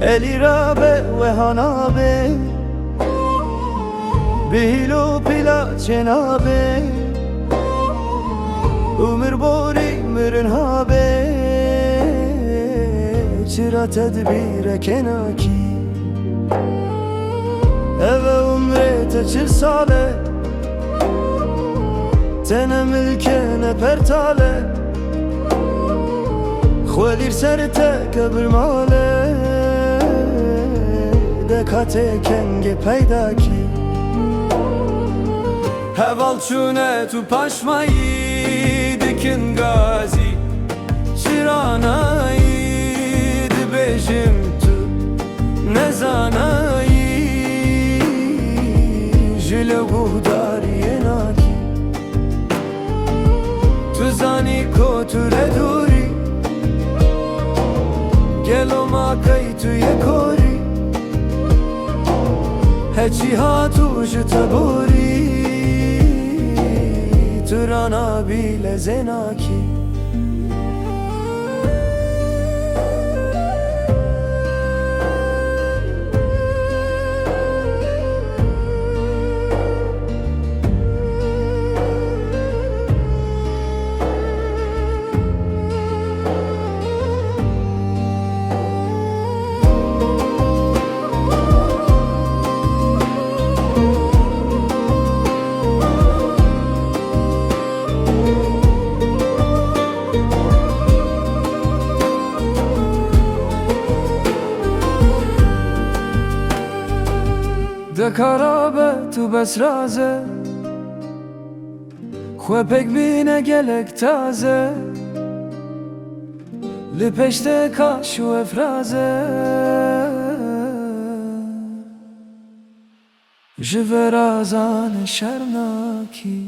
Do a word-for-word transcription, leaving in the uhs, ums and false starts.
Elî rabe, weha nabe, bi hîl û pîla çênabe, û mir borî mirin habe, çira tedbîrekê nakî? Eve umrê te çil sal e, te ne milk e ne pertal e, xwelîr ser te kebir mal e, de katê kengê peyda kî? Heval çûne tu paşmayî dikin gazî, çira nayî dibêjim tu nezanayî, ji lewguhdariyê nakî? Tu zanî ku tu re dûrî, gelo ma qey tu yê korî? Heçî hat û ji te borî, tu ranabî lezê nakî? De kara be tu bes raze, xwe pêk bîne gelek taze, li pêş te kaş û efraze, ji verazan şerm nakî.